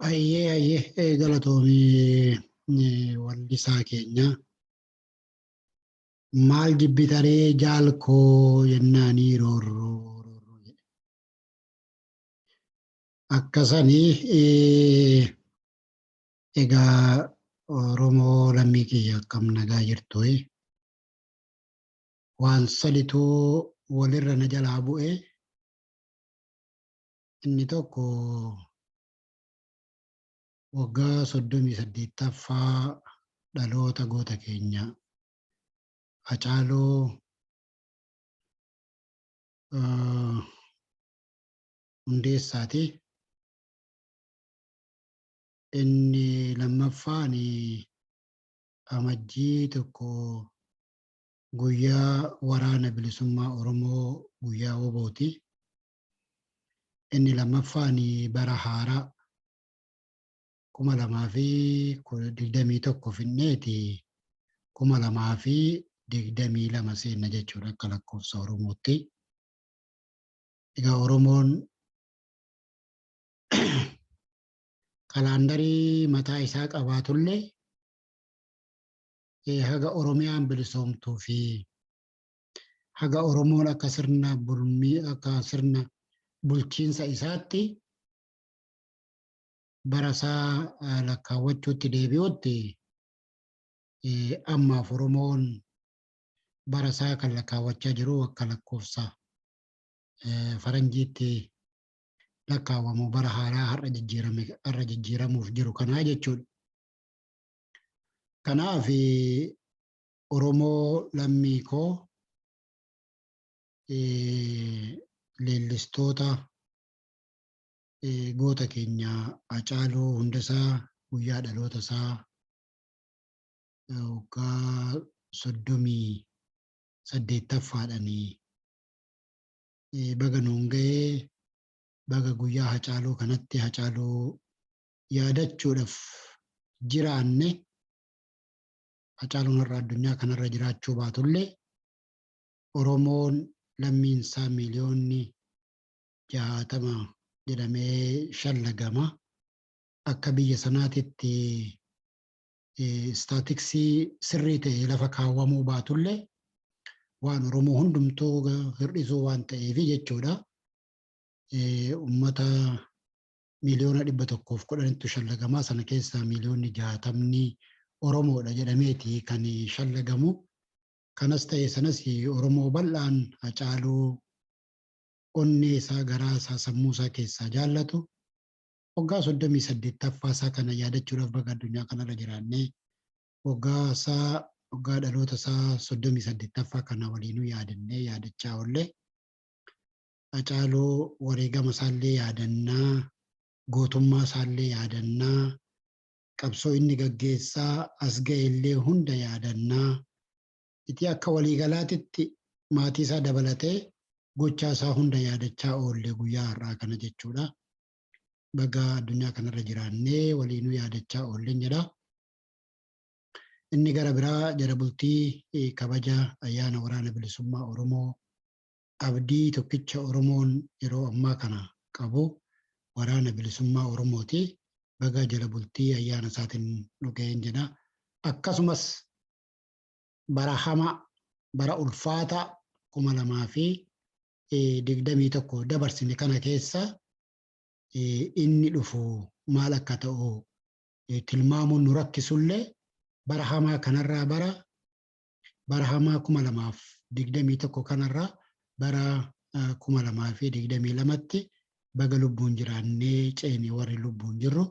Ayyee, ayyee, galatoomii. Wallisaa keenya maal jibbitaree jaalkoo jennaanii roorroo roorroo jedhe. Akkasanii egaa Oromoo lammii kiyya akkam nagaa jirtu. Waan saditu walirra na jalaa bu'e. Inni tokko waggaa 38ffaa dhaloota goota keenya Hacaaluu Hundeessaati. Inni lammaffaan Amajjii 1 guyyaa waraana bilisummaa Oromoo guyyaa WBOti. Inni lammaffaan bara haaraa 2021 finneeti 2022 seenna jechuudha akka lakkoofsa Oromootti. Egaa Oromoon kalaandarii mataa isaa qabaatullee haga Oromiyaan bilisoomtuu fi haga Oromoon akka sirna bulmii akka sirna bulchiinsa isaatti bara isaa lakkaawwachuutti deebi'utti ammaaf Oromoon bara isaa kan lakkaawwachaa jiru akka lakkoofsa faranjiitti lakkaawwamu bara haaraa har'a jijjiirame har'a jijjiiramuuf jiru kanaa jechuudha. Kanaaf Oromoo lammii koo leellistoota goota keenya Hacaaluu Hundeessaa guyyaa dhaloota isaa waggaa 38ffaadhaan baga nuun ga'ee, baga guyyaa Hacaaluu kanatti Hacaaluu yaadachuudhaaf jiraanne. Hacaaluun har'a addunyaa kanarra jiraachuu baatullee Oromoon lammiinsaa miiliyoonni 60 jedhamee shallagama. Akka biyya sanaatitti istaatiksii sirrii ta'e lafa kaawwamuu baatullee waan Oromoo hundumtuu hir'isuu waan ta'eef jechuudha. Uummata miiliyoona 110ttu shallagamaa, sana keessaa miiliyoonni 60ni Oromoodha jedhameeti kan shallagamu. Kanas ta'e sanas Oromoo bal'aan Hacaaluu onnee isaa, garaa isaa, sammuu isaa keessaa jaallatu waggaa 38ffaa isaa kana yaadachuudhaaf baga addunyaa kanarra jiraannee waggaa isaa waggaa dhaloota isaa 38ffaa kana waliinuu yaadannee yaadachaa oollee. Hacaaluu wareegama isaallee yaadannaa, gootummaa isaallee yaadannaa, qabsoo inni gaggeessaa as ga'e illee hunda yaadannaa. Iti akka waliigalaatitti maatii isaa dabalatee gochaa isaa hunda yaadachaa oolle guyyaa har'aa kana jechuudha. Baga addunyaa kanarra jiraannee waliinuu yaadachaa oolleen jedha. Inni gara biraa jala bultii kabaja ayyaana waraana bilisummaa Oromoo, abdii tokkicha Oromoon yeroo ammaa kana qabu waraana bilisummaa Oromooti. Baga jala bultii ayyaana isaatiin nu ga'een jedha. Akkasumas bara hamaa, bara ulfaataa 2021 dabarsine kana keessa inni dhufu maal akka ta'u tilmaamuun nu rakkisullee bara hamaa kanarraa bara hamaa 2021 kanarraa bara 2022tti baga lubbuun jiraannee ceene warri lubbuun jirru.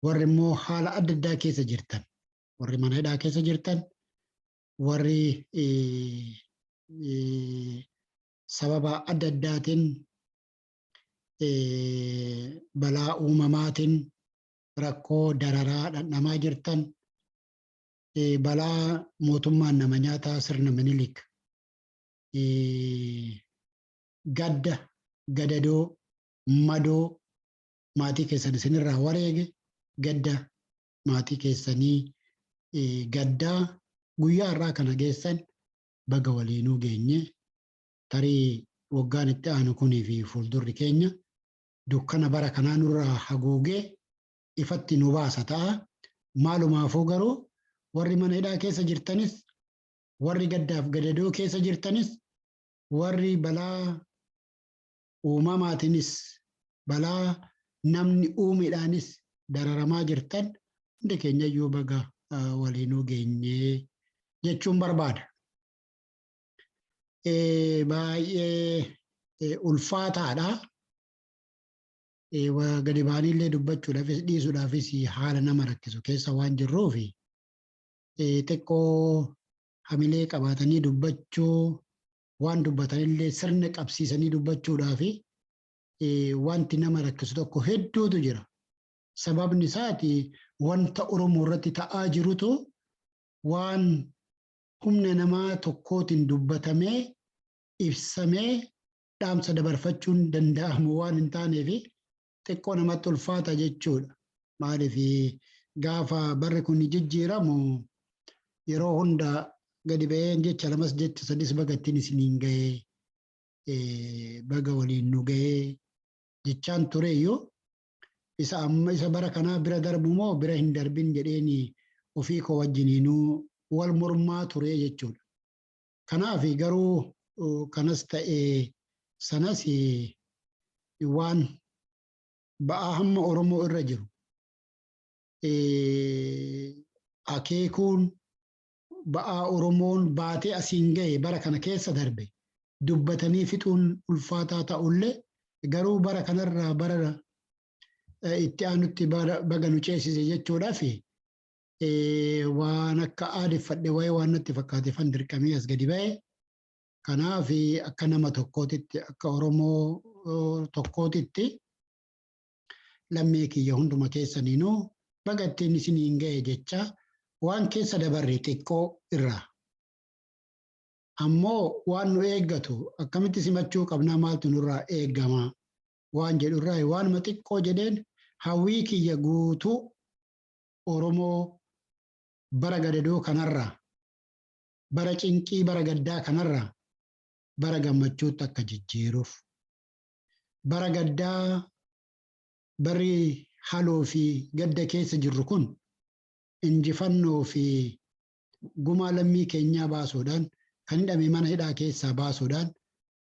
Warri immoo haala adda addaa keessa jirtan, warri mana hidhaa keessa jirtan, warri sababa adda addaatiin, balaa uumamaatiin rakkoo dararaa dhandhamaa jirtan, balaa mootummaan nama nyaataa sirna Minilik gadda gadadoo madoo maatii keessan isinirraa wareege, gadda maatii keessanii gaddaa guyyaa har'aa kana geessan, baga waliinuu geenye. Tarii waggaan itti aanu kunii fi fuuldurri keenya dukkana bara kanaa nurraa haguugee ifatti nu baasa ta'a. Maalumaafuu garuu Warri mana hidhaa keessa jirtanis, warri gaddaaf gadadoo keessa jirtanis, warri balaa uumamaatiinis balaa namni uumeedhaanis dararamaa jirtan hundi keenya iyyuu baga waliinuu geenyee jechuun barbaada. Baay'ee ulfaataadha. Gadi ba'aniillee dubbachuudhaafis dhiisuudhaafis haala nama rakkisu keessa waan jirruufi xiqqoo hamilee qabaatanii dubbachuu, waan dubbatanillee sirna qabsiisanii dubbachuudhaafi wanti nama rakkisu tokko hedduutu jira. Sababni isaati wanta Oromoo irratti ta'aa jirutu waan humna namaa tokkootiin dubbatamee ibsamee dhaamsa dabarfachuun danda'amu waan hin taaneef xiqqoo namatti ulfaata jechuudha. Maaliif gaafa barri kun jijjiiramu yeroo hunda gadi ba'een jecha lamas jecha sadis baga ittiin isiniin ga'ee, baga waliin nu ga'ee jechaan tureyyuu, isa amma isa bara kanaa bira darbu moo bira hin darbin jedheen ofii koo wajjiniinuu wal mormaa ture jechuudha. Kanaaf garuu kanas ta'ee sanas waan ba'aa hamma Oromoo irra jiru akeekuun, ba'aa Oromoon baatee asiin ga'e bara kana keessa darbe dubbatanii fixuun ulfaataa ta'ullee, garuu bara kanarraa bara itti aanutti baga nu ceesise jechuudhaaf waan akka aadeffadhe wayii waan natti fakkaate fan dirqamee as gadi ba'e. Kanaaf akka nama tokkootitti, akka Oromoo tokkootitti, lammii kiyya hunduma keessaniinuu baga ittiin isiniin ga'e jecha, waan keessa dabarre xiqqoo irraa ammoo waan nu eeggatu akkamitti simachuu qabnaa, maaltu nurraa eeggama waan jedhu irraa waanuma xiqqoo jedheen, hawwii kiyya guutuu Oromoo bara gadadoo kanarraa, bara cinqii, bara gaddaa kanarraa bara gammachuutti akka jijjiiruuf, bara gaddaa, barri haloo fi gadda keessa jirru kun injifannoo fi gumaa lammii keenyaa baasuudhaan, kan hidhame mana hidhaa keessaa baasuudhaan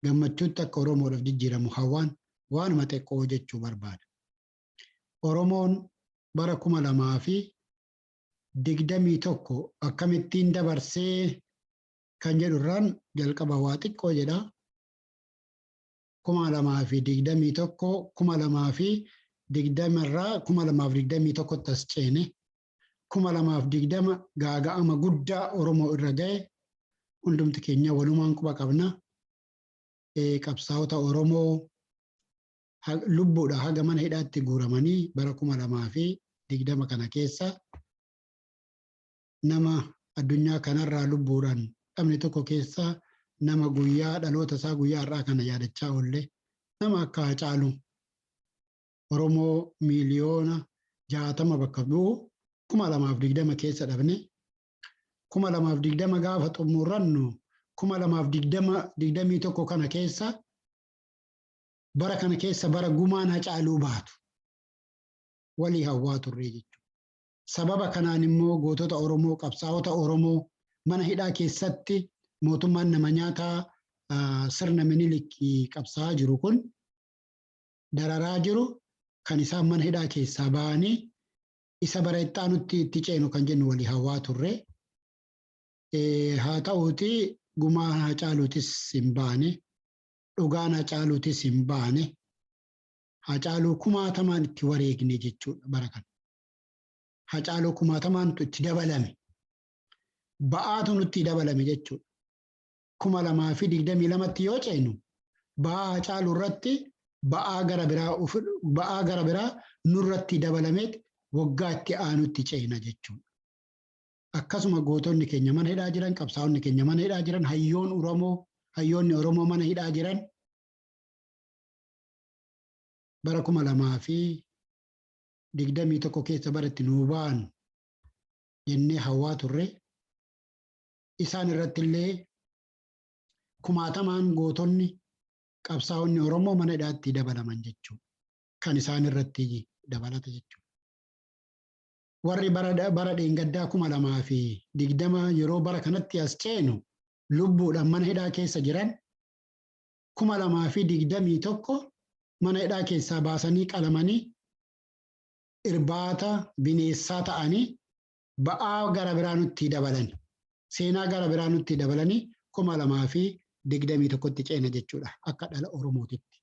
gammachuutti akka Oromoodhaaf jijjiiramu hawwaan waanuma xiqqoo jechuu barbaada. Oromoon bara 2021 akkamittiin dabarsee kan jedhu irraan jalqaba waa xiqqoo jedha. 2021, 2020 irraa 2021tti as ceene. 2020 gaaga'ama guddaa Oromoo irra ga'e hundumti keenya walumaan quba qabna. Qabsaa'ota Oromoo lubbuudha haga mana hidhaatti guuramanii bara 2020 kana keessa nama addunyaa kanarraa lubbuudhaan dhabne tokko keessa, nama guyyaa dhaloota isaa guyyaa har'aa kana yaadachaa oolle, nama akka Hacaaluu, Oromoo miiliyoona 60 bakka bu'u 2020 keessa dhabne. 2020 gaafa xumurrannu, 2020 21 kana keessa, bara kana keessa bara gumaan Hacaaluu baatu walii hawwaa turre jechuudha. Sababa kanaan immoo gootota Oromoo, qabsaa'ota Oromoo mana hidhaa keessatti mootummaan nama nyaataa sirna Minilikii qabsaa'aa jiru kun dararaa jiru, kan isaan mana hidhaa keessaa ba'anii isa bara itti itti ceenu kan jennu walii hawwaa turre. Haa ta'uuti gumaan Hacaaluutis hin baane, dhugaan Hacaaluutis hin baane, Hacaaluu kumaatamaan itti wareegne jechuudha bara kana. Hacaaluu kumaatamaantu itti dabalame. Ba'aatu nutti dabalame jechuudha. 2022tti yoo ceenu ba'aa Hacaaluu irratti ba'aa gara biraa nurratti dabalameet waggaa itti aanutti ceena jechuudha. Akkasuma gootonni keenya mana hidhaa jiran, qabsaa'onni keenya mana hidhaa jiran, hayyoonni Oromoo mana hidhaa jiran bara 2021 keessa bara itti nuu ba'an jennee hawwaa turre. Isaan irratti illee kumaatamaan gootonni qabsaa'onni Oromoo mana hidhaatti dabalaman jechuudha. Kan isaan irratti dabalata jechuudha. Warri bara dheengaddaa 2020 yeroo bara kanatti as ceenu lubbuudhaan mana hidhaa keessa jiran 2021 mana hidhaa keessaa baasanii qalamanii irbaata bineessaa ta'anii ba'aa gara biraa nutti dabalan, seenaa gara biraa nutti dabalanii 2021tti ceena jechuudha akka dhala Oromootitti.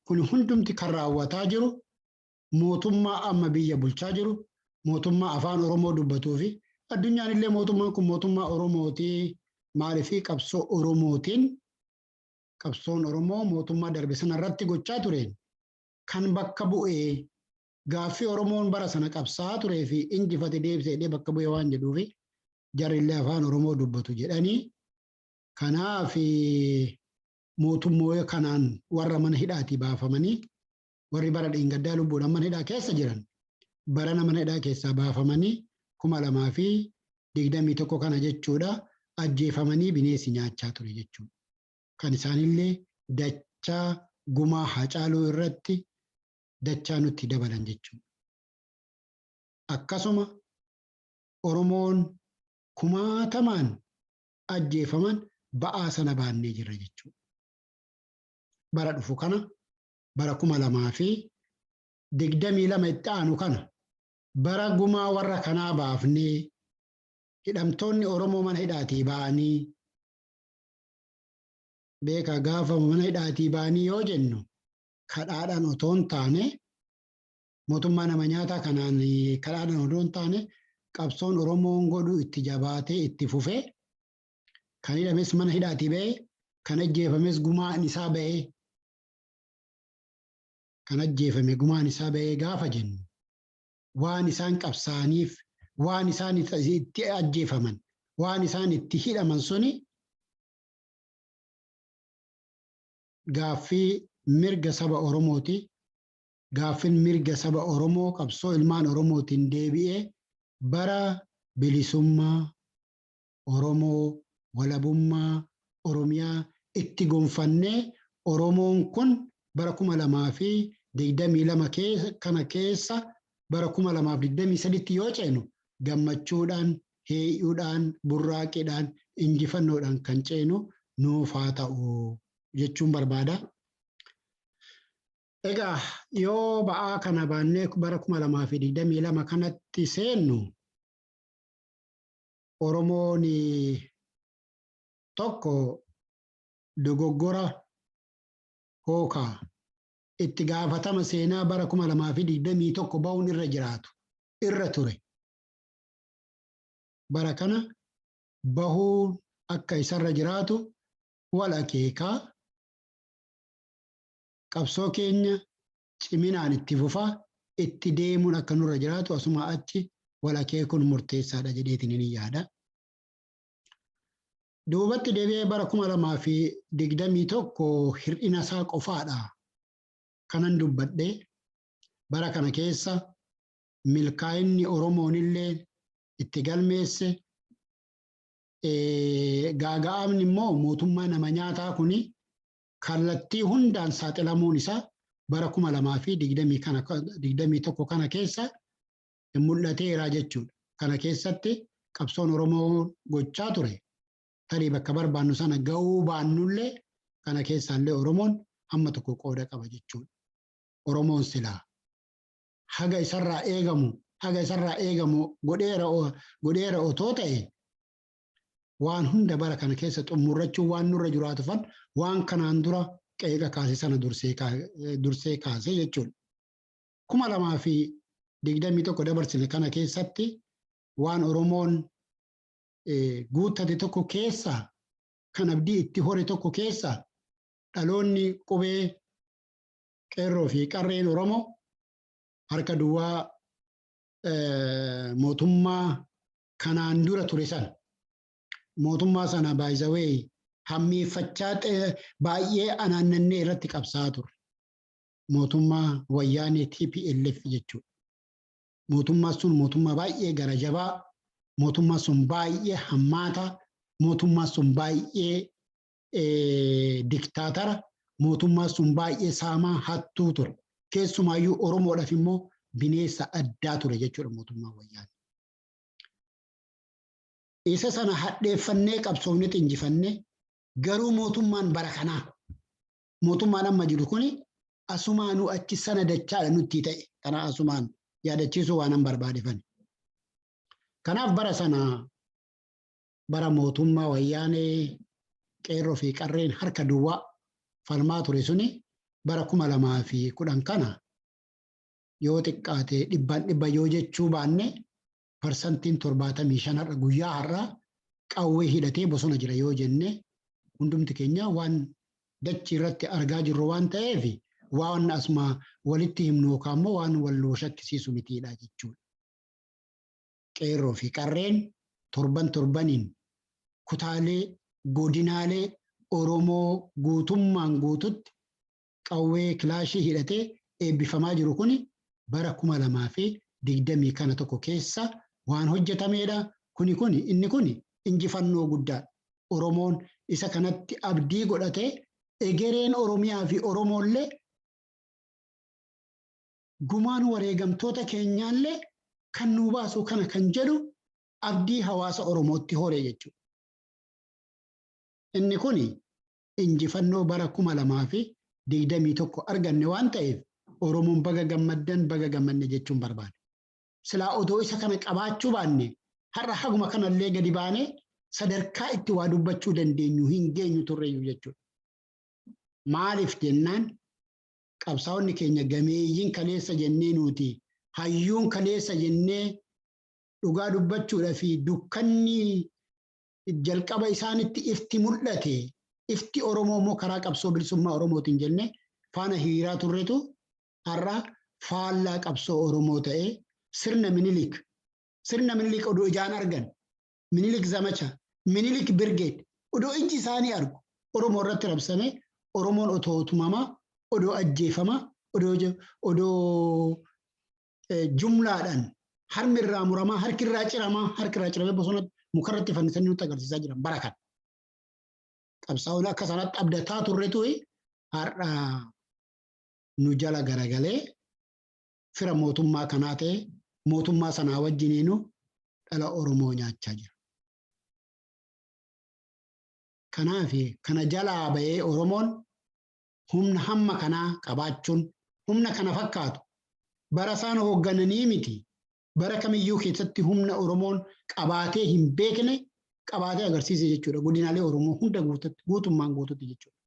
Kun hundumti kan raawwataa jiru mootummaa amma biyya bulchaa jiru, mootummaa afaan Oromoo dubbatuu fi addunyaan illee mootummaan kun mootummaa Oromootii, maaliif qabsoo Oromootiin, qabsoon Oromoo mootummaa darbe sana irratti gochaa tureen kan bakka bu'ee gaaffii Oromoon bara sana qabsaa'aa turee fi injifate deebisee bakka bu'ee waan jedhuufi jarri illee afaan Oromoo dubbatu jedhanii, kanaaf mootummoota kanaan warra mana hidhaatii baafamanii, warri bara dheengaddaa lubbuudhaan mana hidhaa keessa jiran barana mana hidhaa keessaa baafamanii 2021 kana jechuudha ajjeefamanii bineensi nyaachaa ture jechuudha. Kan isaanillee dachaa gumaa Haacaaluu irratti dachaa nutti dabalan jechuudha. Akkasuma Oromoon kumaatamaan ajjeefaman ba'aa sana baannee jirra jechuudha. Bara dhufu kana, bara 2022 itti aanu kana, bara gumaa warra kanaa baafnee hidhamtoonni Oromoo mana hidhaatii ba'anii, beeka, gaafa mana hidhaatii ba'anii yoo jennu kadhaadhaan otoo hin taane, mootummaa nama nyaataa kanaan kadhaadhaan otoo hin taane, qabsoon Oromoon godhu itti jabaatee itti fufee kan hidhames mana hidhaatii ba'ee, kan ajjeefames gumaan isaa ba'ee, kan ajjeefame gumaan isaa ba'ee gaafa jennu waan isaan qabsaaniif, waan isaan itti ajjeefaman, waan isaan itti hidhaman suni gaaffii mirga saba Oromooti. Gaaffiin mirga saba Oromoo qabsoo ilmaan Oromootiin deebi'ee bara bilisummaa Oromoo, walabummaa Oromiyaa itti gonfannee Oromoon kun bara 2022 kana keessa bara 2023tti yoo ceenu gammachuudhaan, heeyyuudhaan, burraaqiidhaan, injifannoodhaan kan ceenu nuuf haa ta'u jechuun barbaada. Egaa yoo ba'aa kana baannee bara 2022 kanatti seennu, Oromoon tokko dogoggora hookaa itti gaafatama seenaa bara 2021 ba'uun irra jiraatu irra ture. Bara kana bahuun akka isarra jiraatu wal akeekaa qabsoo keenya ciminaan itti fufaa itti deemuun akka nurra jiraatu asuma achi wal akeekuun murteessaadha jedheetiin ni yaada. Duubatti deebi'ee bara 2021 hir'ina isaa qofaadha kanan dubbadhe. Bara kana keessa milkaa'inni Oromoon illee itti galmeesse, gaaga'amni immoo mootummaa nama nyaataa kuni kallattii hundaan saaxilamuun isaa bara 2021 kana keessa mul'ateera jechuudha. Kana keessatti qabsoon Oromoo gochaa ture tarii bakka barbaannu sana ga'uu baannullee, kana keessaallee Oromoon hamma tokko qooda qaba jechuudha. Oromoon silaa haga isarraa eegamu godheera otoo ta'e, waan hunda bara kana keessa xumurrachuun waan nurra jiraatufan waan kanaan dura qeeqa kaase sana dursee kaase jechuudha. 2021 dabarsine kana keessatti waan Oromoon guuttate tokko keessa, kan abdii itti hore tokko keessa, dhaloonni qubee, qeerroo fi qarreen Oromoo harka duwwaa mootummaa kanaan dura ture sana, mootummaa sana baay'isawee hammeeffachaa baay'ee anaannannee irratti qabsaa'aa ture. Mootummaa Wayyaanee TPLF jechuudha. Mootummaa sun mootummaa baay'ee gara jabaa, mootummaa sun baay'ee hammaataa, mootummaa sun baay'ee diktaatara, mootummaa sun baay'ee saamaa hattuu ture. Keessumaayyuu Oromoodhaaf immoo Bineensa addaa ture jechuudha mootummaan wayyaanee. Isa sana hadheeffannee qabsoofnetti injifannee garuu mootummaan bara kanaa mootummaan amma jiru kuni asumaanuu achi sana dachaadha nutti ta'e kana asumaan yaadachiisuu waan an barbaadefan. Kanaaf bara sana bara mootummaa wayyaanee qeerroo fi qarreen harka duwwaa falmaa ture suni bara 2010 kana yoo xiqqaate dhibbaan dhibba yoo jechuu baanne 75% har'a guyyaa har'aa qawwee hidhatee bosona jira yoo jenne hundumti keenya waan dachii irratti argaa jirru waan ta'eef waan asuma walitti himnu yookaan immoo waan wal shakkisiisu mitiidha jechuudha. Qeerroo fi qarreen torban torbaniin kutaalee godinaalee Oromoo guutummaan guututti qawwee kilaashii hidhatee eebbifamaa jiru kuni bara 2020 kana tokko keessa waan hojjetameedha. Kuni kuni inni kuni injifannoo guddaadha. Oromoon isa kanatti abdii godhatee egereen Oromiyaa fi Oromoollee gumaan wareegamtoota keenyaallee kan nu baasu kana kan jedhu abdii hawaasa Oromootti horee jechuudha. Inni kuni injifannoo bara 2021 arganne waan ta'eef Oromoon baga gammaddan baga gammanne jechuun barbaada. Silaa odoo isa kana qabaachuu baanne har'a haguma kanallee gadi baanee sadarkaa itti waa dubbachuu dandeenyu hin geenyu turreyyuu jechuudha. Maaliif jennaan qabsaa'onni keenya gameeyyiin kaleessa jennee nuti hayyuun kaleessa jennee dhugaa dubbachuudha fi dukkanni jalqaba isaanitti ifti mul'ate ifti Oromoo immoo karaa qabsoo bilisummaa Oromootiin jennee faana hiriiraa turretu har'a faallaa qabsoo Oromoo ta'ee sirna Minilik odoo ijaan argan Minilik zamacha Minilik birgeed odoo ijji isaanii argu Oromoo irratti rabsame Oromoon otoo tumamaa odoo ajjeefamaa odoo jumlaadhaan harmi irraa muramaa harki irraa ciramaa harki irraa ciramee bosonatti mukarratti fannisanii nutti agarsiisaa jiran bara kana. Qabsaa'oon akka sanatti abdataa turretu har'a nu jala garagalee fira mootummaa kanaa ta'e mootummaa sanaa wajjiniinu dhala Oromoo nyaachaa jira. Kanaaf kana jalaa ba'ee Oromoon humna hamma kanaa qabaachuun humna kana fakkaatu bara isaan hooggananii miti bara kamiyyuu keessatti humna Oromoon qabaatee hin beekne qabaatee agarsiise jechuudha. Godinaalee Oromoo hunda guutummaan guututti jechuudha.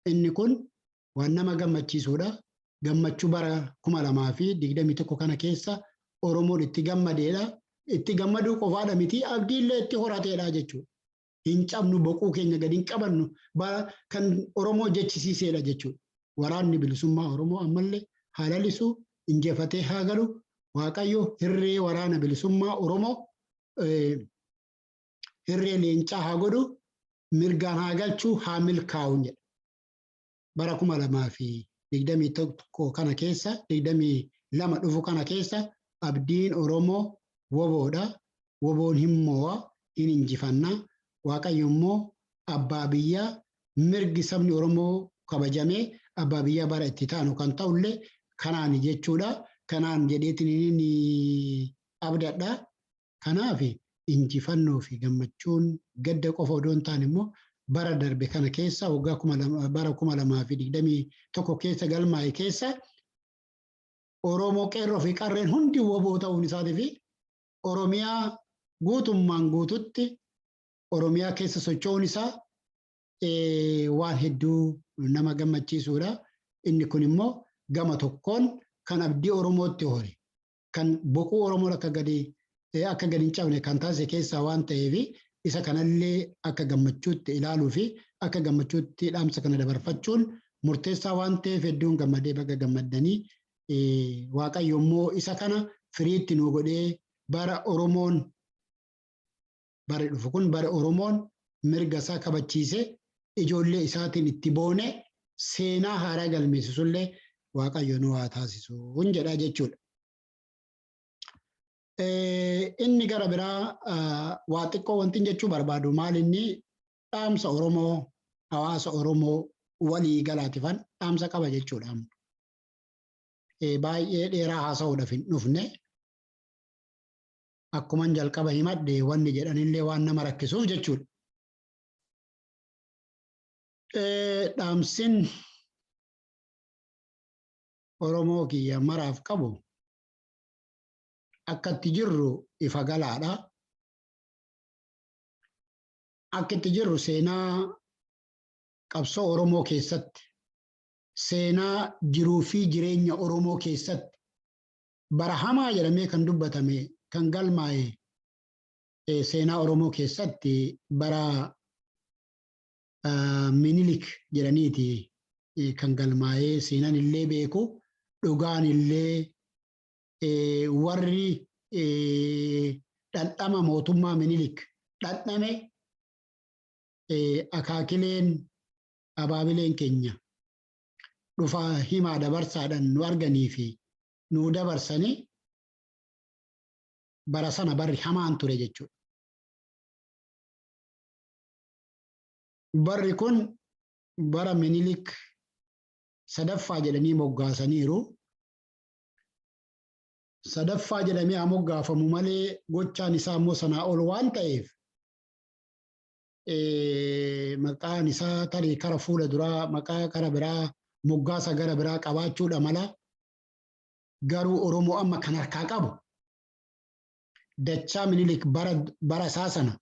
Inni kun waan nama gammachiisuudha. Gammachuu bara 2021 kana keessa Oromoon itti gammadeedha. Itti gammaduu qofaadha miti abdiillee itti horateedha jechuudha. Hin cabnu boquu keenya gadi hin qabannu kan Oromoo jechisiiseedha jechuudha. Waraanni bilisummaa Oromoo ammallee haa lalisu injifatee haa galu. Waaqayyo hirree waraana bilisummaa Oromoo hirree leencaa haa godhu mirgaan haa galchuu haa milkaa'u jedha. Bara 2021 kana keessa 22 dhufu kana keessa abdiin Oromoo woboodha. Woboon hin moo'a hin injifannaa. Waaqayyo immoo abbaa biyyaa mirgi sabni Oromoo kabajamee abbaa biyyaa bara itti taanu kan ta'ullee kanaan jechuudha. Kanaan jedheetiin ni abdadha. Kanaaf injifannoo fi gammachuun gadda qofa odoo hin taane immoo bara darbe kana keessa waggaa bara 2021 keessa galmaa'e keessa Oromoo qeerroo fi qarreen hundi woboo ta'uun isaatii fi Oromiyaa guutummaan guututti Oromiyaa keessa socho'uun isaa waan hedduu nama gammachiisuudha. Inni kun immoo gama tokkoon kan abdii Oromootti hore kan boquu Oromoon akka gadi hin cabne kan taasise keessaa waan ta'eef isa kanallee akka gammachuutti ilaaluu fi akka gammachuutti dhaamsa kana dabarfachuun murteessaa waan ta'eef hedduun gammadee baga gammaddanii Waaqayyo immoo isa kana firiitti nu godhee bara Oromoon bara dhufu kun bara Oromoon mirga isaa kabachiise ijoollee isaatiin itti boone seenaa haaraa galmeessisullee Waaqayyo nu haa taasisu jedha jechuudha. Inni gara biraa waa xiqqoo wanti jechuu barbaadu maal inni dhaamsa Oromoo hawaasa Oromoo walii galaatifan dhaamsa qaba jechuudha. Baay'ee dheeraa haasa'uudhaaf hin dhufne. Akkuman jalqaba himadhe wanni jedhanillee waan nama rakkisuuf jechuudha. Dhaamsin Oromoo kiyya maraaf qabu akka itti jirru ifa galaadha. Akka itti jirru seenaa qabsoo Oromoo keessatti, seenaa jiruu fi jireenya Oromoo keessatti bara hamaa jedhamee kan dubbatame, kan galmaa'e, seenaa Oromoo keessatti bara Minilik jedhaniiti kan galmaa'ee seenaan illee beeku, dhugaan illee warri dhandhama mootummaa Minilik dhandhame, akaakileen abaabileen keenya dhufa himaa dabarsaadhaan nu arganii fi nu dabarsanii bara sana barri hamaan ture jechuudha. Barri kun bara Minilik sadaffaa jedhanii moggaasaniiru. Sadaffaa jedhamee haa moggaafamu malee gochaan isaa immoo sanaa ol waan ta'eef, maqaan isaa tarii kara fuula duraa maqaa kara biraa, moggaasa gara biraa qabaachuudha mala. Garuu Oromoo amma kan harkaa qabu dachaa Minilik bara isaa sana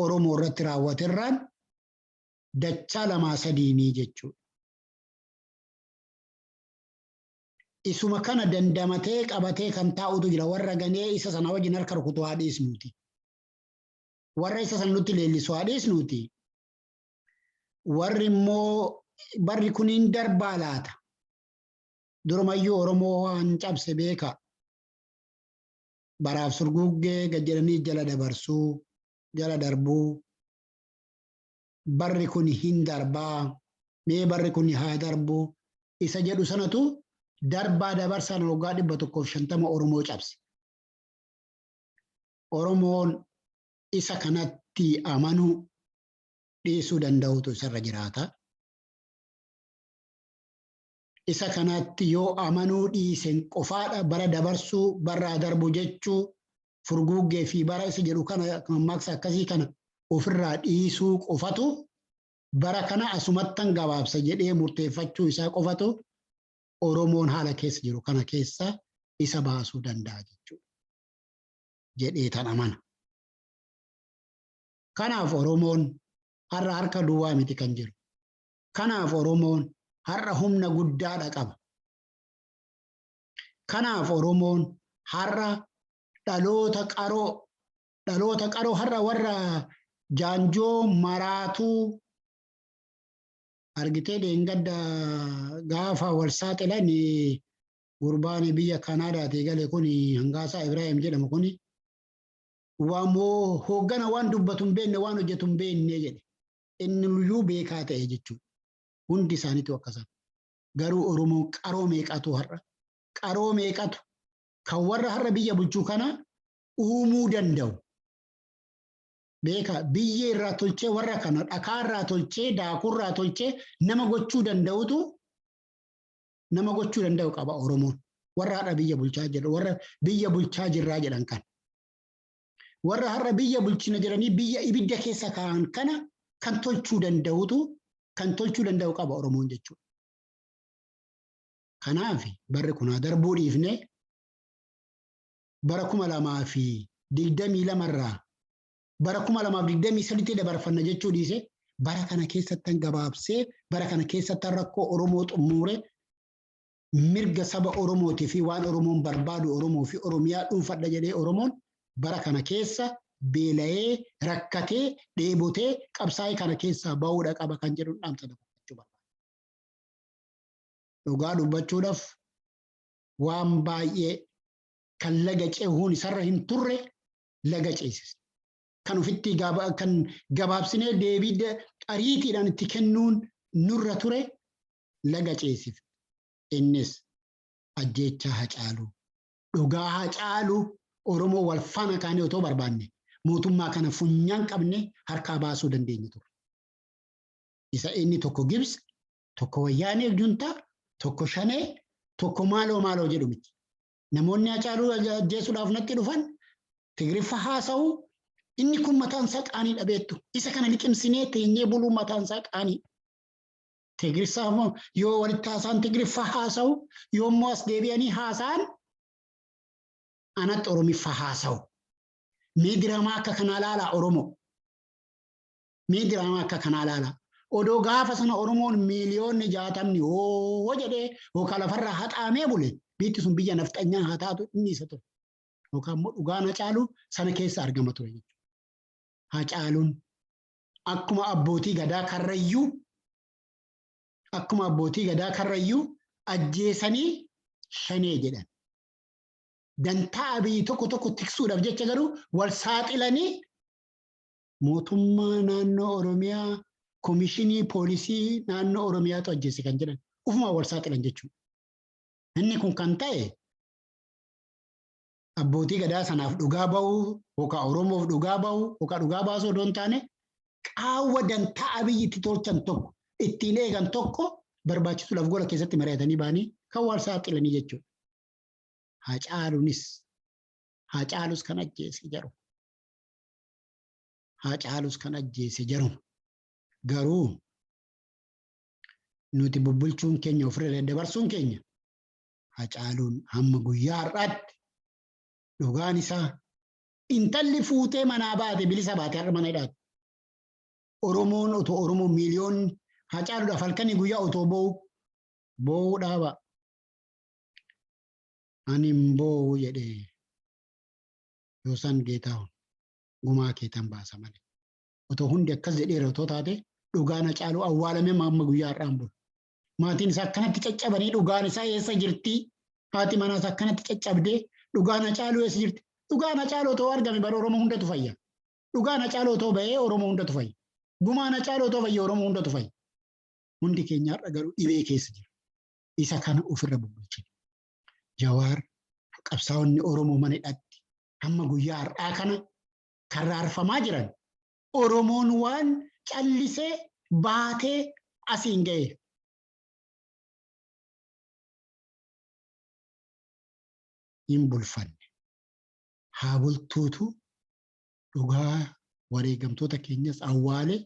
Oromoo irratti raawwaterraan dachaa lamaa sadiinii jechuudha. Isuma kana dandamatee qabatee kan taa'utu jira. Warra ganee isa sana wajjin harka rukutu haa dhiisnuuti. Warra isa sana nutti leellisu haa dhiisnuuti. Warri immoo barri kun hin darbaa laata? Durumayyuu Oromoo waan cabse beeka. Baraaf surguggee gad jedhanii jala dabarsuu, jala darbuu. Barri kun hin darbaa, mee barri kun haa darbu isa jedhu sanatu darbaa dabarsaan waggaa 150 Oromoo cabse. Oromoon isa kanatti amanuu dhiisuu danda'utu isarra jiraata. Isa kanatti yoo amanuu dhiisen qofaadha bara dabarsuu, barraa darbu jechuu, furguggee fi bara isa jedhu kana, mammaaksa akkasii kana ofirraa dhiisuu qofatu, bara kana asumattan gabaabsa jedhee murteeffachuu isaa qofatu Oromoon haala keessa jiru kana keessa isa baasuu danda'a jechuudha jedhee tan amana. Kanaaf Oromoon har'a harka duwwaa miti kan jiru. Kanaaf Oromoon har'a humna guddaadha qaba. Kanaaf Oromoon har'a dhaloota qaroo har'a warra jaanjoo maraatuu argitee, dheengadda gaafa wal saaxilan gurbaan biyya Kanaadaatii gale kun, Hangaasaa Ibrahim jedhamu kun, waamoo hooggana waan dubbatu hin beekne, waan hojjetu hin beekne jedhe. Inni iyyuu beekaa ta'e jechuudha. Hundi isaaniitu akkasan. Garuu Oromoon qaroo meeqatu har'a, qaroo meeqatu kan warra har'a biyya bulchuu kana uumuu danda'u. Beeka, biyya irraa tolchee, warra kana dhakaa irraa tolchee, daakuu irraa tolchee nama gochuu danda'utu, nama gochuu danda'u qaba Oromoon. Warra har'a biyya bulchaa jiru, warra biyya bulchaa jirraa jedhan kana. Warra har'a biyya bulchina jedhanii biyya ibidda keessa kaa'an kana kan tolchuu danda'utu, kan tolchuu danda'u qaba Oromoon jechuudha. Kanaaf barri kun haa darbuu dhiifnee, bara 2022rraa bara 2023tti dabarfanna jechuu dhiise, bara kana keessattan gabaabsee, bara kana keessattan rakkoo Oromoo xumure, mirga saba Oromootii fi waan Oromoon barbaadu, Oromoo fi Oromiyaa dhuunfadha jedhee Oromoon bara kana keessa beela'ee, rakkatee, dheebotee qabsaa'ee kana keessaa bahuudha qaba kan jedhu dhaamsa dabarfachuu barbaada. Dhugaa dubbachuudhaaf waan baay'ee kan laga cehuun isarra hin turre laga ceesise. Kan ofitti kan gabaabsinee deebii ariitiidhaan itti kennuun nurra ture laga ceesifne. Innis ajjeechaa Hacaaluu. Dhugaa Hacaaluu Oromoo wal faana kaanee otoo barbaanne mootummaa kana funyaan qabne harkaa baasuu dandeenya ture. Isa inni tokko Gibsi, tokko Wayyaanee juntaa, tokko Shanee. Tokko maaloo maaloo jedhu miti. Namoonni Hacaaluu ajjeesuudhaaf natti dhufan Tigriffa haasa'u, inni kun mataan isaa qaanii dhabeettu. Isa kana liqimsinee teenyee buluu mataan isaa qaanii. Tigrissa yoo walitti haasa'an Tigriffa haasa'u, yoommoo as deebi'anii haasa'an anatti Oromiffa haasa'u. Mee diraamaa akka kanaa laalaa Oromoo. Mee diraamaa akka kanaa laalaa. Odoo gaafa sana Oromoon miiliyoonni 60 hoo jedhee yookaan lafarraa haxaamee bule, biyyi sun biyya nafxanyaa haa taatu, inni isa ture. Yookaan immoo dhugaan Hacaaluu sana keessa argama ture jechuudha. Hacaaluun akkuma abbootii gadaa Karrayyuu, akkuma abbootii gadaa Karrayyuu ajjeesanii shanee jedhan. Dantaa Abiyyi tokko tokko tiksuudhaaf jecha garuu wal saaxilanii mootummaa naannoo Oromiyaa, komishinii poolisii naannoo Oromiyaatu ajjeese kan jedhan, ufumaa wal saaxilan jechuudha. Inni kun kan ta'e abbootii gadaa sanaaf dhugaa ba'uu yookaan Oromoof dhugaa ba'uu yookaan dhugaa baasuu odoo hin taane, qaawwa dantaa Abiyyi itti tolchan tokko ittiin eegan tokko barbaachisuudhaaf gola keessatti mari'atanii ba'anii kan wal saaxilanii jechuudha. Hacaaluunis, Hacaalus kan ajjeese jaru. Hacaalus kan ajjeese jaru. Garuu nuti bubbulchuun keenya, ofirra daddabarsuun keenya, Hacaaluun hamma guyyaa har'aatti dhugaan isaa, intalli fuutee manaa baate bilisa baate har'a mana hidhaati. Oromoon otoo, Oromoo miiliyoonni Hacaaluudhaaf halkanii guyyaa otoo boo'u, boo'uu dhaaba. Ani hin boo'u jedhee Yoosan Geetaahun, gumaa keetan baasa malee. Otoo hundi akkas jedheera otoo taate, dhugaan Hacaaluu awwaalamee amma guyyaa har'aan bulu. Maatiin isaa akkanatti caccabanii dhugaan isaa eessa jirti? Haati manaa isaa akkanatti caccabdee dhugaan Hacaaluu eessa jirti? Dhugaan Hacaaluu otoo argame bara Oromoo hundatu fayya. Dhugaan Hacaaluu otoo bahee Oromoo hundatu fayya. Gumaan Hacaaluu otoo fayya Oromoo hundatu fayya. Hundi keenya har'a garuu dhibee keessa jira. Isa kana ofirra bubbulchine. Jawaar, qabsaa'onni Oromoo mana hidhatti hamma guyyaa har'aa kana kan raarfamaa jiran Oromoon waan callisee baatee asiin ga'e. Hin bulfanne. Haa bultuutu dhugaa wareegamtoota keenyas awwaalee,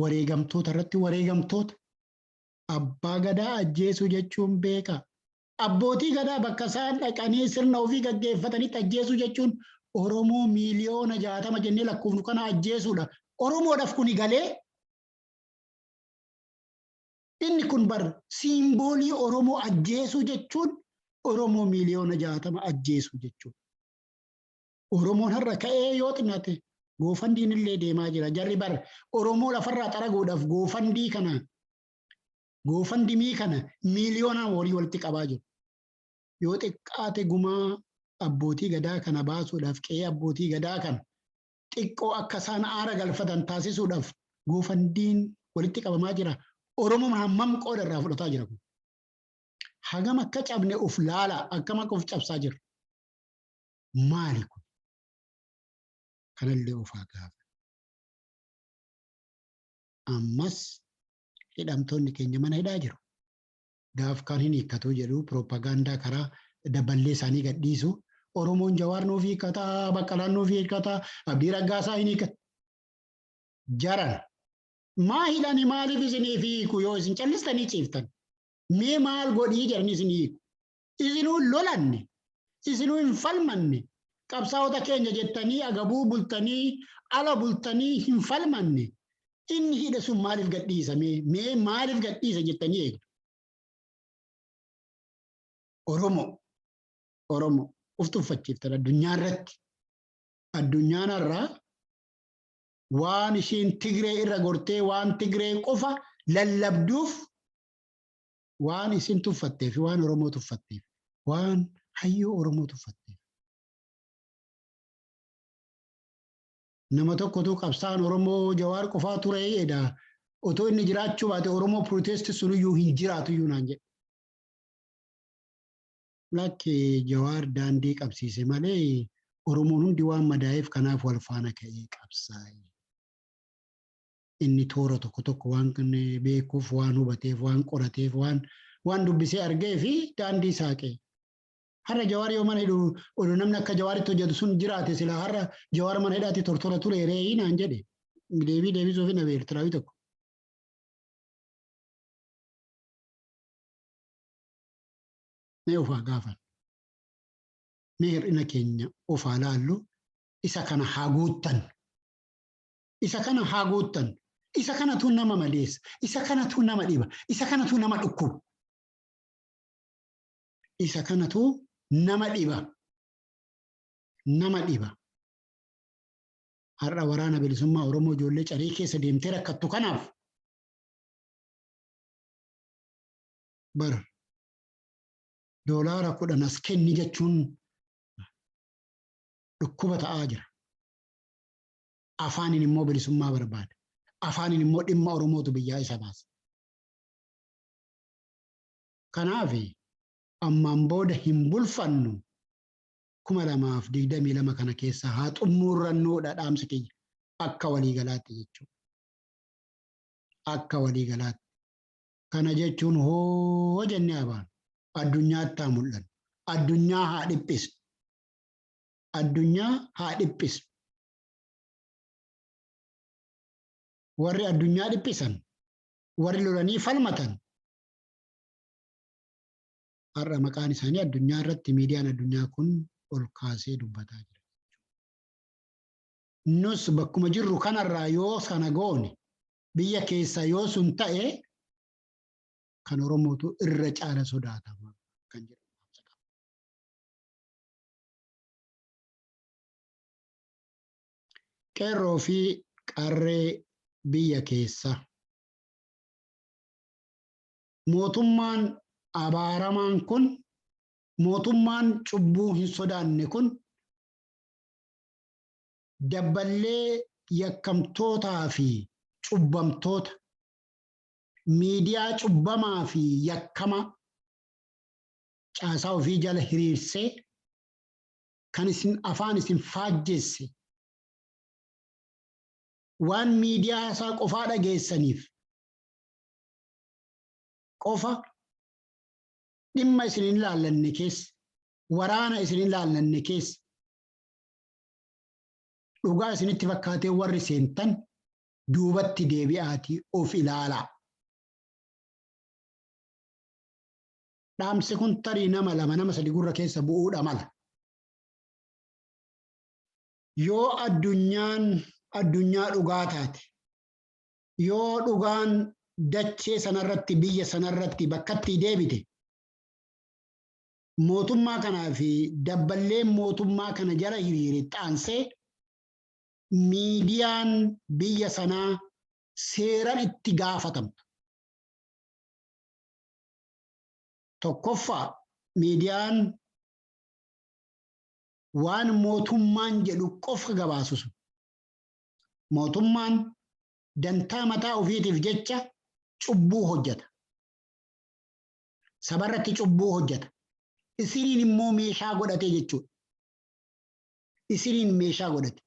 wareegamtoota irratti wareegamtoota, abbaa gadaa ajjeesuu jechuun beeka. Abbootii gadaa bakka isaan dhaqanii sirna ofii gaggeeffatanitti ajjeesuu jechuun Oromoo miiliyoona 60 jennee lakkoofnu kana ajjeesuudha. Oromoodhaaf kuni galee, inni kun bar siimboolii Oromoo ajjeesuu jechuun Oromoo miiliyoona 60 ajjeesuu jechuudha. Oromoon har'a ka'ee yoo xinnaate GoFundMen illee deemaa jira. Jarri bar Oromoo lafarraa xaraguudhaaf GoFundMe kana, GoFundMe kana miiliyoonaan horii walitti qabaa jiru. Yoo xiqqaate gumaa abbootii gadaa kana baasuudhaaf, qe'ee abbootii gadaa kana xiqqoo akka isaan aara galfatan taasisuudhaaf GoFundMen walitti qabamaa jira. Oromoon hammam qooda irraa fudhataa jira kun? Hagam akka cabne of laala, akkam akka of cabsaa jira. Maali kun? Kanallee ofaa gaafa. Ammas hidhamtoonni keenya mana hidhaa jiru. Gaaf kaan hin hiikkatu jedhu, piroopagaandaa karaa daballee isaanii gadhiisu. Oromoon Jawaar nuuf hiikkataa, Baqqalaan nuuf hiikkataa, Abdii Raggaasaa hin hiikkata. Jaran maa hidhani? Maaliif isiniif hiiku yoo isin callistanii ciiftan? Mee maal godhii jedhanii isin hiiku? Isinuu lolanne, isinuu hin falmanne, qabsaa'ota keenya jettanii agabuu bultanii, ala bultanii hin falmanne. Inni hidhe sun maaliif gadhiisa? Mee maaliif gadhiisa jettanii eegdu? Oromoo, Oromoo uf tuffachiiftan addunyaa irratti. Addunyaan har'aa waan ishiin Tigree irra gortee waan Tigree qofa lallabduuf, waan isin tuffatteef, waan Oromoo tuffatteef, waan hayyuu Oromoo tuffatteef. Nama tokkotu qabsaan Oromoo Jawaar qofaa ture jedha. Otoo inni jiraachuu baate Oromoo protest sunuyyuu hin jiraatu iyyuu naan jedhe. Lakki, Jawaar daandii qabsiise malee, Oromoon hundi waan madaa'eef kanaaf wal faana ka'ee qabsaa'e. Inni toora tokko tokko waan beekuuf, waan hubateef, waan qorateef, waan waan dubbisee argee fi daandii saaqee. Har'a Jawaar yoo mana hidhu oduu namni akka Jawaaritti hojjetu sun jiraate silaa har'a Jawaar mana hidhaatti tortora ture ree'ii naan jedhe. Deebii deebisuuf hin dhabe Eertiraawii tokko. Mee ofaa gaafan. Mee hir'ina keenya ofaa laallu isa kana haa guuttan. Isa kana haa guuttan. Isa kanatu nama maleessa. Isa kanatu nama dhiba. Isa kanatu nama dhukkuba. Isa kanatu nama dhiba. Nama dhiba. Har'a waraana bilisummaa Oromoo ijoollee carii keessa deemtee rakkattu kanaaf bara $10 as kenni jechuun dhukkuba ta'aa jira. Afaaniin immoo bilisummaa barbaada. Afaaniin immoo dhimma Oromootu biyyaa isa baasa. Kanaaf ammaan booda hin bulfannu 2022 kana keessa haa xumurrannuudha dhaamsi kiyya akka waliigalaatti jechuudha. Akka waliigalaatti. Kana jechuun hoo jennee abaanu addunyaatti haa mul'annu. Addunyaa haa dhiphisnu. Addunyaa haa dhiphisnu. Warri addunyaa dhiphisan, warri lolanii falmatan, har'a maqaan isaanii addunyaa irratti miidiyaan addunyaa kun ol kaasee dubbataa jira. Nus bakkuma jirru kanarraa yoo sana goone biyya keessa yoo sun ta'e kan Oromootu irra caala sodaatama kan jedhamu. Qeerroo fi qarree biyya keessa. Mootummaan abaaramaan kun, mootummaan cubbuu hin sodaanne kun dabballee yakkamtootaa fi cubbamtoota, miidiyaa cubbamaa fi yakkama caasaa ofii jala hiriirsee kan isin afaan isin faajjeesse waan miidiyaa isaa qofaa dhageessaniif qofa dhimma isin hin laallanne keessa, waraana isin hin laallanne keessa dhugaa isinitti fakkaatee warri seentan duubatti deebi'aatii of ilaalaa. Dhaamsi kun tarii nama lama nama sadi gurra keessa bu'uudha mala. Yoo addunyaan addunyaa dhugaa taate, yoo dhugaan dachee sanarratti biyya sanarratti bakkatti deebite, mootummaa kanaa fi dabballeen mootummaa kana jala hiriire xaansee miidiyaan biyya sanaa seeran itti gaafatamtu. Tokkoffaa miidiyaan waan mootummaan jedhu qofa gabaasu sun. Mootummaan dantaa mataa ofiitiif jecha cubbuu hojjeta. Sabarratti cubbuu hojjeta. Isiniin immoo meeshaa godhate jechuudha. Isiniin meeshaa godhate.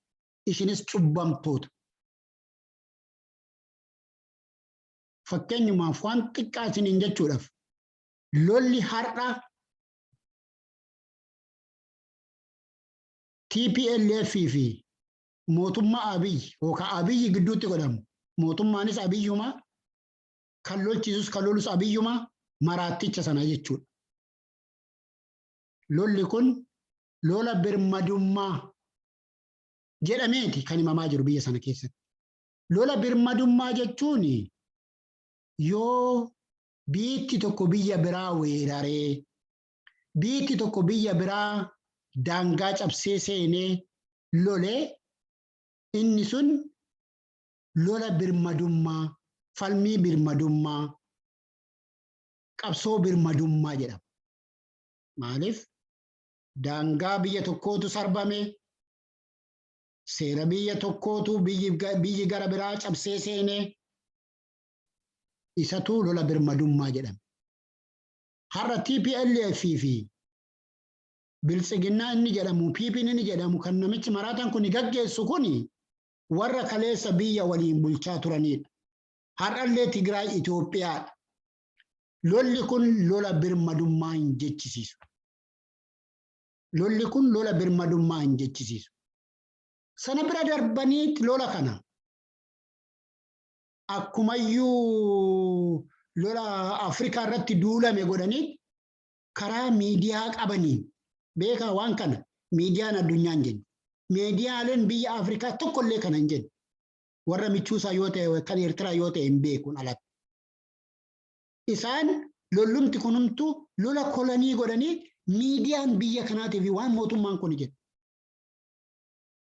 Isinis cubbamtoota. Fakkeenyumaaf waan xiqqaa isiniin jechuudhaaf lolli har'a TPLF fi mootummaa Abiy yookaan Abiy gidduutti godhamu mootummaanis Abiyyuma kan lolchiisus kan lolus Abiyyuma maraatticha sana jechuudha. Lolli kun lola birmadummaa jedhameeti kan himamaa jiru biyya sana keessatti. Lola birmadummaa jechuun yoo biyyi tokko biyya biraa weeraree, biyyi tokko biyya biraa daangaa cabsee seenee lolee inni sun lola birmadummaa, falmii birmadummaa, qabsoo birmadummaa jedhama. Maaliif? Daangaa biyya tokkootu sarbame, seera biyya tokkootu biyyi gara biraa cabsee seenee isatu lola birmadummaa jedhama. Har'a TPLF fi Biltsiginnaa inni jedhamu, PP'n inni jedhamu kan namichi maraataan kun gaggeessu kun warra kaleessa biyya waliin bulchaa turanidha. Har'allee Tigraay Itoophiyaadha. Lolli kun lola birmadummaa hin jechisiisu. Lolli kun lola birmadummaa hin jechisiisu. Sana bira darbaniit lola kana akkumayyuu lola Afrikaa irratti duulame godhanii karaa miidiyaa qabaniin, beekaa, waan kana miidiyaan addunyaa hin jennu. Miidiyaaleen biyya Afrikaa tokkollee kana hin jennu. Warra michuusaa yoo ta'e, kan Eertiraa yoo ta'e hin beekuun alatti. Isaan lollumti kunumtu lola kolonii godhanii miidiyaan biyya kanaatii fi waan mootummaan kun jedhu.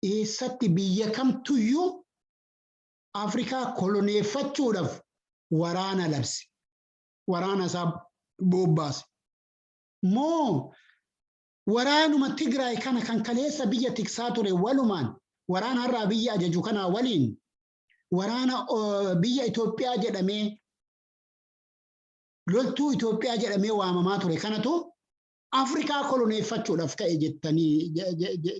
Eessatti, biyya kamtuyyuu Afrikaa koloneeffachuudhaaf waraana labse? Waraana isaa bobbaase. Moo waraanuma Tigraay kana kan kaleessa biyya tiksaa ture walumaan, waraana har'aa biyya ajaju kanaa waliin, waraana biyya Itoophiyaa jedhamee, loltuu Itoophiyaa jedhamee waamamaa ture kanatu Afrikaa koloneeffachuudhaaf ka'e jettanii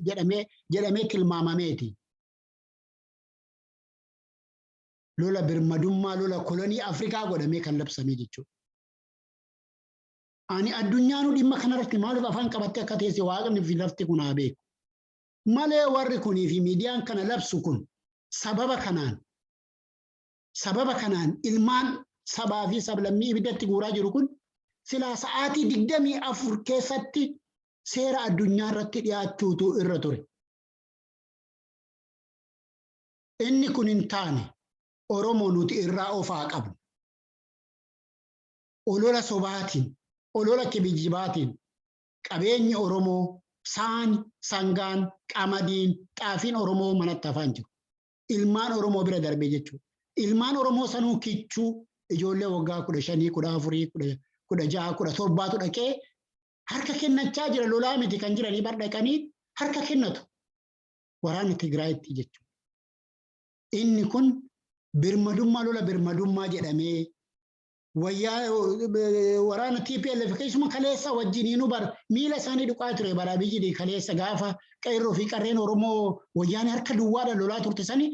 jedhamee tilmaamameeti? Lola birmadummaa lola kolonii Afrikaa godhamee kan labsame jechuudha. Ani addunyaanuu dhimma kanarratti maaliif afaan qabattee akka teesse waaqni fi lafti kun haa beeku. Malee warri kunii fi miidiyaan kana labsu kun sababa kanaan ilmaan sabaa fi sablammii ibiddatti guuraa jiru kun silaa sa'aatii 24 keessatti seera addunyaa irratti dhiyaachuutu irra ture. Inni kun hin taane. Oromoo nuti irraa ofaa qabnu. Olola sobaatiin, olola kijibaatiin qabeenyi Oromoo, saani, sangaan, qamadiin, xaafiin Oromoo manatti hafaan jiru. Ilmaan Oromoo bira darbee jechuudha. Ilmaan Oromoo sanuu kichuu ijoollee waggaa 15, 14, 16, 17tu dhaqee harka kennachaa jira. Lolaa miti kan jiranii bar, dhaqanii harka kennatu. Waraana Tigraayitti jechuudha. Inni kun birmadummaa, lola birmadummaa jedhamee wayyaa waraana TPLF keessuma kaleessa wajjiniinuu bar miila isaanii dhuqaa ture bara biyyi kaleessa, gaafa qeerroo fi qarreen Oromoo wayyaanee harka duwwaadhaan lolaa turte sani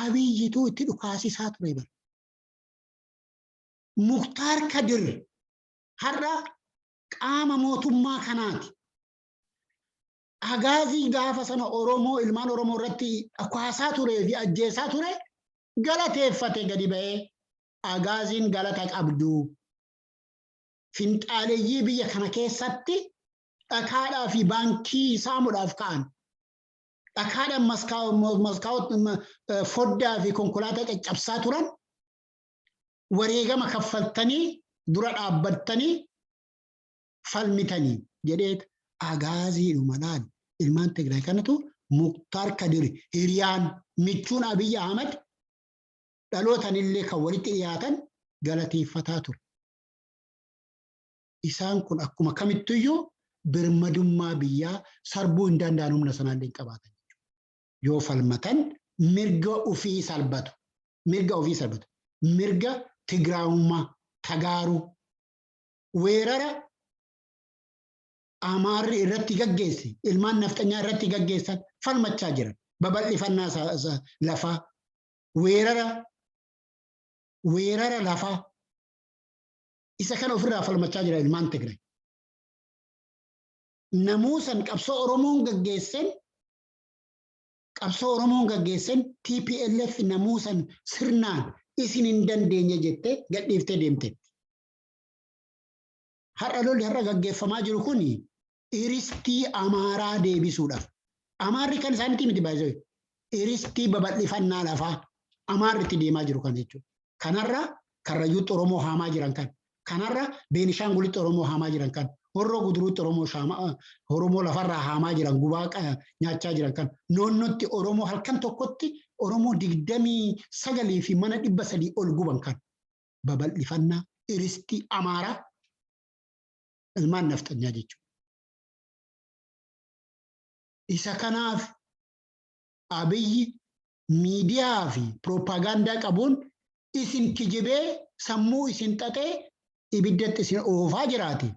Abiyyitu itti dhukaasisaa ture bara. Muktaar Kadir har'a qaama mootummaa kanaati. Agaazii gaafa sana Oromoo, ilmaan Oromoo irratti dhukaasaa turee fi ajjeesaa ture galateeffate gadi ba'ee, agaaziin galata qabdu. Finxaaleeyyii biyya kana keessatti dhakaadhaa fi baankii saamuudhaaf ka'an. Dhakaadhaan maskaawot foddaa fi konkolaataa caccabsaa turan wareegama kaffaltanii dura dhaabbattanii falmitanii jedhee agaaziidhuma laal. Ilmaan Tigraay kanatu Muktaar Kadir, hiriyaan michuun Abiyyi Ahmad, dhalootanillee kan walitti dhiyaatan, galateeffataa ture. Isaan kun akkuma kamittuyyuu birmadummaa biyyaa sarbuu hin danda'an, humna sanaallee hin qabaatan jechuudha. Yoo falmatan mirga ofii salbatu. Mirga ofii salbatu. Mirga Tigraayummaa, Tagaaruu, weerara Amaarri irratti gaggeesse, ilmaan nafxanyaa irratti gaggeessan falmachaa jiran. Babal'ifannaa lafaa, weerara lafaa isa kana ofirraa falmachaa jira ilmaan Tigraay. Namuusan qabsoo Oromoon gaggeessen TPLF namuusan sirnaan isin hin dandeenye jettee gadhiiftee deemteetti. Har'a lolli har'a gaggeeffamaa jiru kun iristii Amaaraa deebisuudhaaf. Amaarri kan isaanitti miti baay'ee, iristii babal'ifannaa lafaa Amaarri itti deemaa jiru kan jechuudha. Kanarra Karrayyuutti Oromoo haamaa jiran kan. Kanarra Beenishaangulitti Oromoo haamaa jiran kan. Horroo Guduruutti Oromoo lafarraa haamaa jiran, gubaa nyaachaa jiran kan. Noonnotti Oromoo halkan tokkotti Oromoo 29 fi mana 300 ol guban kan. Babal'ifannaa iristii Amaaraa, ilmaan nafxanyaa jechuudha. Isa kanaaf Abiyyi miidiyaa fi pirooppaagaandaa qabuun isin kijibee, sammuu isin xaxee, ibiddatti isin oofaa jiraate.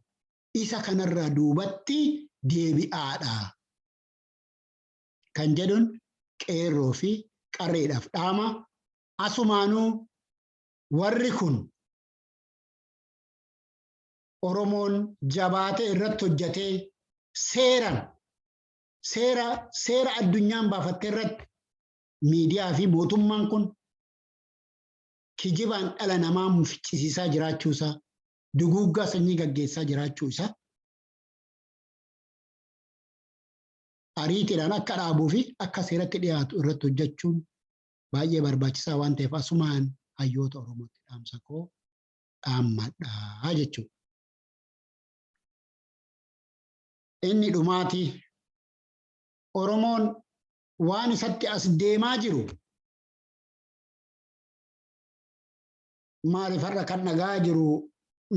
Isa kanarraa duubatti deebi'aadha. Kan jedhuun qeerroo fi qarreedhaaf dhaama. Asumaanuu warri kun Oromoon jabaatee irratti hojjetee seeraan seera addunyaan baafattee irratti miidiyaa fi mootummaan kun kijibaan dhala namaa ficcisiisaa jiraachuu isaa, duguuggaa sanyii gaggeessaa jiraachuu isaa ariitiidhaan akka dhaabuu fi akka seeratti dhiyaatu irratti hojjechuun baay'ee barbaachisaa waan ta'eef asumaan hayyoota Oromootti dhaamsa koo dhaammadhaa jechuudha. Inni dhumaatii Oromoon waan isatti as deemaa jiru maaliif har'a kan dhagaa jiru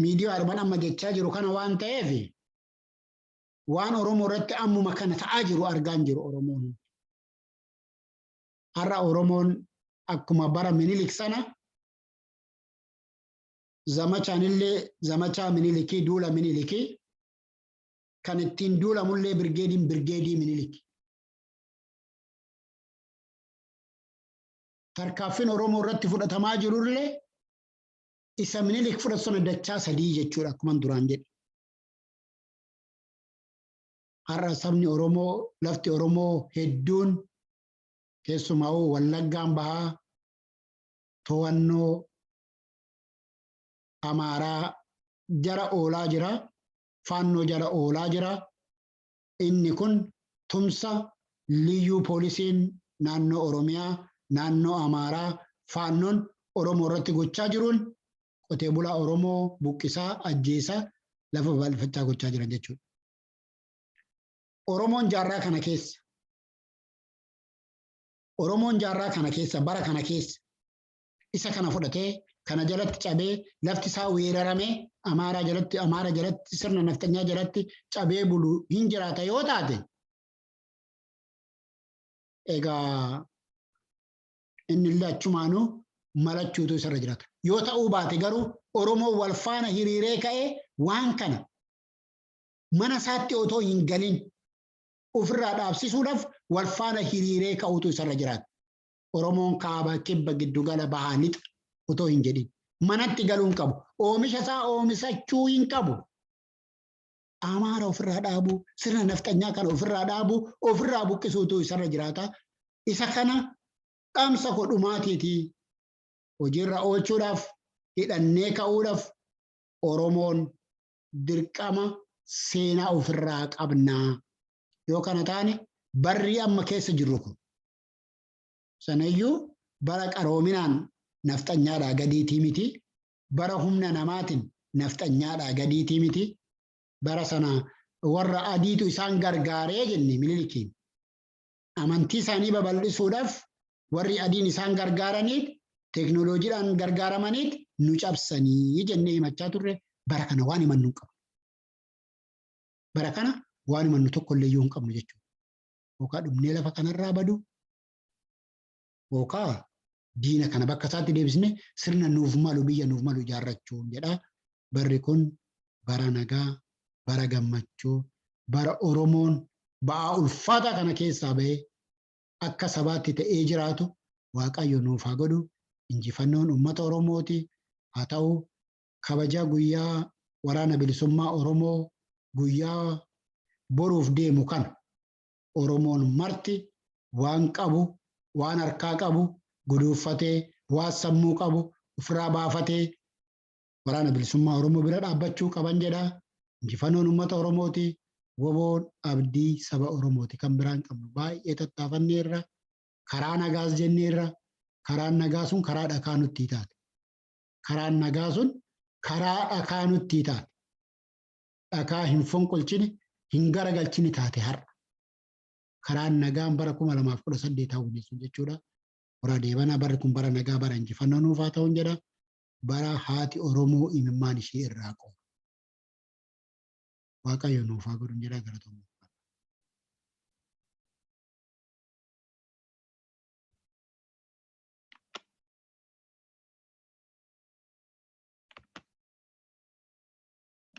miidiyaa arban amma jechaa jiru kana waan ta'eef waan Oromoo irratti ammuma kana ta'aa jiru argaan jiru Oromoon. Har'a Oromoon akkuma bara Minilik sana zamachaanillee zamachaa Minilikii duula Minilikii kan ittiin duulamullee birgeediin birgeedii Minilik. Tarkaanfiin Oromoo irratti fudhatamaa jirullee isa Minilik fudhatu sana dachaa sadii jechuudha akkuma duraan jedhe. Har'a sabni Oromoo lafti Oromoo hedduun keessumaa Wallaggaan bahaa to'annoo Amaaraa jara oolaa jira. Faannoo jala oolaa jira. Inni kun tumsa liyyuu poolisiin naannoo Oromiyaa, naannoo Amaaraa faannoon Oromoo irratti gochaa jiruun qotee bulaa Oromoo buqqisaa, ajjeesaa, lafa babal'ifachaa gochaa jiran jechuudha. Oromoon jaarraa kana keessa Oromoon jaarraa kana keessa bara kana keessa isa kana fudhatee kana jalatti cabee lafti isaa weeraramee Amaaraa jalatti Amaara jalatti sirna nafxanyaa jalatti cabee bulu hin jiraata yoo taate egaa inni illee achumaanuu malachuutu isarra jiraata. Yoo ta'uu baate garuu Oromoo wal faana hiriiree ka'ee waan kana mana isaatti otoo hin galin ofirraa dhaabsisuudhaaf wal faana hiriiree ka'uutu isarra jiraata. Oromoon kaaba kibba giddugala bahaa lixa otoo hin jedhin. Manatti galuu hin qabu. Oomisha isaa oomishachuu hin qabu. Amaara ofirraa dhaabuu, sirna nafxanyaa kana ofirraa dhaabuu, ofirraa buqqisuutu isarra jiraata. Isa kana dhaamsa koo dhumaatiitii hojiirra oolchuudhaaf hidhannee ka'uudhaaf Oromoon dirqama seenaa ofirraa qabnaa. Yoo kana taane barri amma keessa jirru kun sanayyuu bara qaroominaan nafxanyaadhaa gadiitii miti. Bara humna namaatiin nafxanyaadhaa gadiitii miti. Bara sana warra adiitu isaan gargaaree jenne Minilikiin. Amantii isaanii babal'isuudhaaf warri adiin isaan gargaaraniit teeknooloojiidhaan gargaaramaniit nu cabsanii jennee himachaa turre bara kana waan himannu hin qabnu. Bara kana waan himannu tokko illee iyyuu hin qabnu jechuudha. Yookaan dhumnee lafa kanarraa badu yookaan diina kana bakka isaatti deebisnee sirna nuuf malu biyya nuuf malu ijaarrachuun jedha. Barri kun bara nagaa, bara gammachuu, bara Oromoon ba'aa ulfaataa kana keessaa bahee akka sabaatti ta'ee jiraatu Waaqayyo nuuf haa godhu. Injifannoon uummata Oromooti haa ta'u. Kabaja guyyaa waraana bilisummaa Oromoo guyyaa boruuf deemu kana Oromoon marti waan qabu, waan harkaa qabu guduuffatee, waan sammuu qabu ofirraa baafatee waraana bilisummaa Oromoo bira dhaabbachuu qaban jedha. Injifannoon uummata Oromooti. Woboon abdii saba Oromooti. Kan biraan qabnu baay'ee tattaafanneerra. Karaa nagaas jenneerra. Karaan nagaa sun karaa dhakaa nutti taate. Karaan nagaa sun karaa dhakaa nutti taate. Dhakaa hin fonqolchine, hin garagalchine taate har'a. Karaan nagaan bara 2018 hawwine sun jechuudha. Horaa deebanaa barri kun bara nagaa bara injifannoo nuuf haa ta'uun jedha. Bara haati Oromoo imimmaan ishee irraa qofa. Waaqayyo nuuf haa godhuun jedha galatoomna.